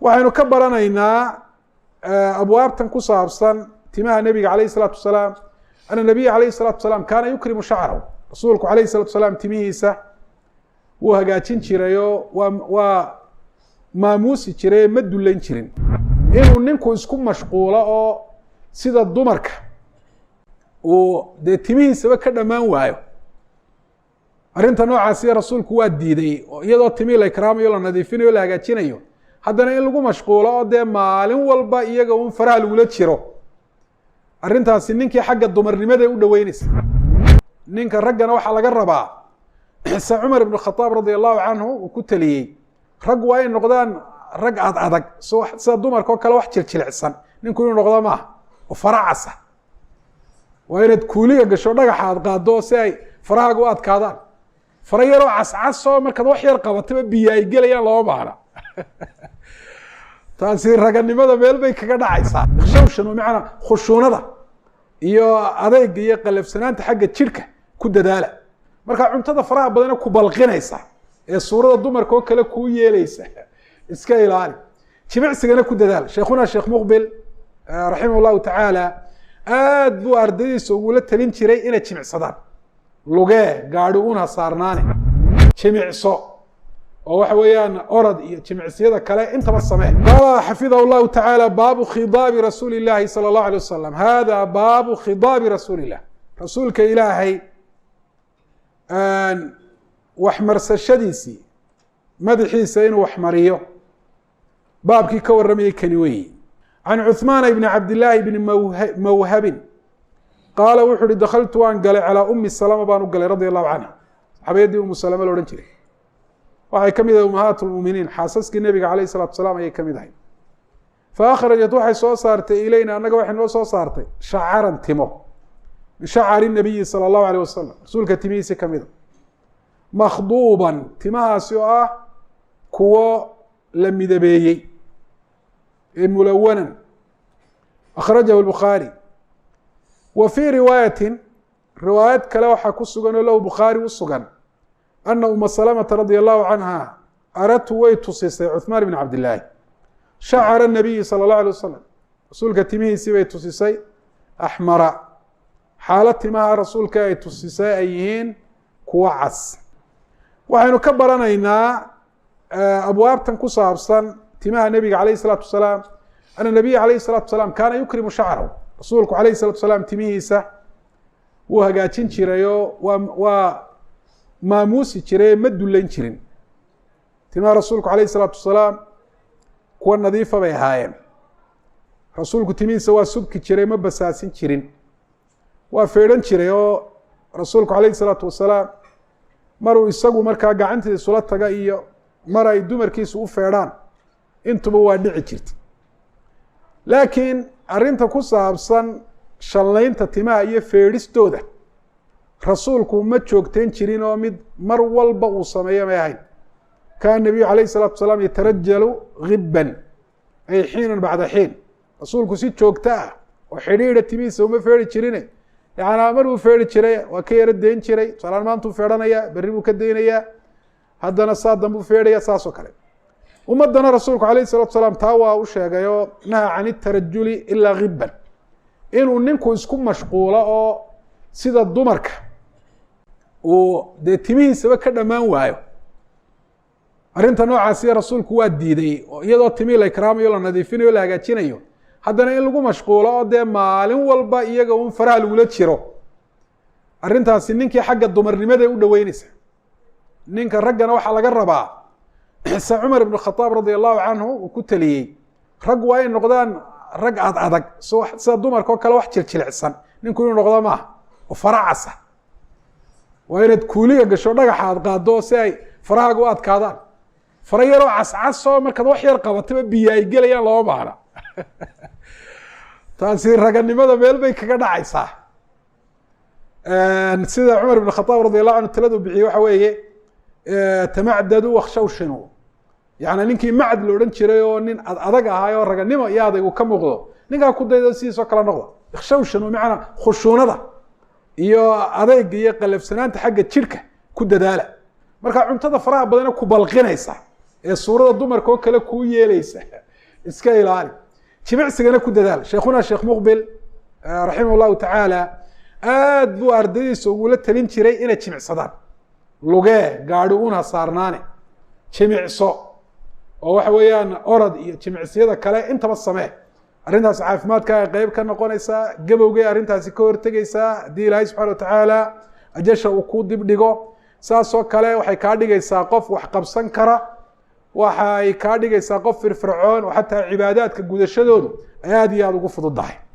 Waxaynu ka baranaynaa abwaabtan ku saabsan timaha nebiga alayh الsalaatu wasalaam, ana nabiya alayh الsalatu wasalaam kaana yukrimu shacrahu. Rasuulku alayh الsalatu wasalaam timihiisa wuu hagaajin jirayoo waa maamuusi jiray, ma dullayn jirin. Inuu ninku isku mashquulo oo sida dumarka uu dee timihiisaba ka dhammaan waayo, arrinta noocaasiya rasuulku waa diiday. Iyadoo timihii la ikraamayo, la nadiifinayo, la hagaajinayo, haddana in lagu mashquulo oo dee maalin walba iyaga un faraha lagula jiro, arrintaasi ninkii xagga dumarnimaday u dhoweyneysa. Ninka raggana waxaa laga rabaa, se Cumar ibn Khadaab radia allahu canhu uu ku teliyey, rag waa in noqdaan rag ad adag, sida dumarka oo kale wax jiljilicsan ninku inuu noqdo maaha oo faracasa. Waa inaad kuuliga gasho, dhagaxa aad qaado si ay farahaaga u adkaadaan. Fara yaroo cascasoo markaad wax yar qabataba biyo ay gelayaan looma baahna. Taasi raganimada meel bay kaga dhacaysaa. Shawshan oo macnaa khushuunada iyo adeyga iyo qalafsanaanta xagga jidhka ku dadaala. Marka cuntada faraha badane ku balqinaysa ee suurada dumarka oo kale kuu yeeleysa iska ilaali, jimicsigana ku dadaal. Sheekhuna Sheekh Muqbil raximah llahu tacaala aad buu ardaydiisa ugula talin jiray inay jimicsadaan. Lugee, gaadi una saarnaane, jimicso oo waxa weeyaan orad iyo jimicsiyada kale intaba samee. Qaala xafidahu llahu tacaala: baabu khidaabi rasuuli llahi sala allahu alay wasalam. Hada baabu khidaabi rasuuli illah, rasuulka Ilaahay waxmarsashadiisii, madaxiisa inuu waxmariyo baabkii ka warramayay kani weeyi. Can Cuثmaana ibni Cabdillaahi bni Mawhabin qaala, wuxu uhi: dakhaltu, waan galay, calaa Umi Salama baan u galay, radia allahu canha. Saxaabiyadii Umu Salama la odhan jiray waxay ka mid ahay umahaat lmuminiin, xaasaskii nebiga alayh الsalatu salaam ayay ka mid ahay. Fa akhrajat, waxay soo saartay, ilayna, annaga waxay noo soo saartay, shacaran, timo, min shacari nabiyi sala allahu alayh wasalam, rasuulka timihiisi ka mida, makhduuban, timahaasi oo ah kuwo la midabeeyey ee mulawanan. Akhrajahu lbukhaari. Wa fii riwaayatin, riwaayad kale waxaa ku sugan oo lahu, Bukhaari u sugan, ana Uma Salamata radia allahu canha aradtu, way tusisay Cuثmaan bn Cabdillaahi shacara nabiyi sala allahu alay wasalam, rasuulka timihiisii bay tusisay, axmara, xaalo timaha rasuulka ay tusisay ay yihiin kuwo cas. Waxaynu ka baranaynaa abwaabtan ku saabsan timaha nebiga alayh الsalaatu wasalaam, ana nabiya alayh الsalatu wasalaam kaana yukrimu shacrahu. Rasuulku alayh الsalatu wasalaam timihiisa wuu hagaajin jirayoo waa maamuusi jiray, ma dullayn jirin. Timaha rasuulku alayh الsalaatu wasalaam kuwa nadiifa bay ahaayeen. Rasuulku timihiisa waa subki jiray, ma basaasin jirin. Waa feedhan jiray oo rasuulku alayh الsalaatu wasalaam maruu isagu markaa gacantiisa isula taga iyo mar ay dumarkiisu u feedhaan intuba waa dhici jirta. Laakiin arrinta ku saabsan shallaynta timaha iyo feedhistooda rasuulku ma joogteen jirin oo mid mar walba uu sameeyo may ahayn. Kaana nabiyu alayh الsalatu wasalaam yatarajalu gibban, ay xiinan bacda xiin. Rasuulku si joogto ah oo xidhiidha timihiisa uma feedhi jirine, yacanaa mar buu feedhi jiray, waa ka yaro dayn jiray. Tusaalaan maantuu feedhanaya, berri buu ka daynayaa, haddana saa danbuu feedhaya, saas oo kale. Ummaddana rasuulku alayh الsalatu salaam taa waa u sheegayoo naha can itarajuli ilaa gibban. Inuu ninku isku mashquulo oo sida dumarka uu dee timihiisaba ka dhammaan waayo, arrinta noocaasiya rasuulku waa diiday. Iyadoo timihii la ikraamayo, la nadiifinayo, la hagaajinayo, haddana in lagu mashquulo oo dee maalin walba iyaga un faraha lagula jiro, arrintaasi ninkii xagga dumarnimaday u dhoweyneysa. Ninka raggana waxaa laga rabaa, se Cumar ibn Khadaab radia allahu canhu uu ku teliyey, rag waa in noqdaan rag ad adag, sida dumarka oo kale wax jiljilicsan ninku inuu noqdo maaha oo faracasa. Waa inaad kuuliga gasho, dhagaxa aad qaado si ay farahaaga u adkaadaan. Fara yaroo cascasoo markaad wax yar qabataba biyo ay gelayaan looma baahna. Taasi raganimada meel bay kaga dhacaysaa. Sida Cumar ibn Khadaab radi allahu anhu taladu bixiyey waxa weeye: tamacdadu wakshawshinu. Yani ninkii macd la odhan jiray oo nin ad adag ahaay oo raganimo iyo adayg uu ka muuqdo, ninkaa ku daydo, sidiisoo kale noqda. Ikshawshinu macnaa khushuunada iyo adeyga iyo qalafsanaanta xagga jidhka ku dadaala. Marka cuntada faraha badane ku balqinaysa ee suurada dumarka oo kale kuu yeeleysa Iska ilaali, jimicsigana ku dadaal. Sheekhuna Sheekh Muqbil raximah llahu tacaala aad buu ardaydiisa ugula talin jiray inay jimicsadaan. Lugee gaadhi una saarnaane, jimicso oo waxa weeyaan orod iyo jimicsiyada kale intaba samee. Arrintaas caafimaadkaaga qeyb ka noqonaysaa, gabowgay arrintaasi ka hortegeysaa haddii Ilaahay subxana watacaala ajasha uu ku dib dhigo. Saasoo kale waxay kaa dhigaysaa qof wax qabsan kara, waxa ay kaa dhigaysaa qof firfircoon oo xataa cibaadaadka gudashadoodu ay aada iyo aada ugu fududahay.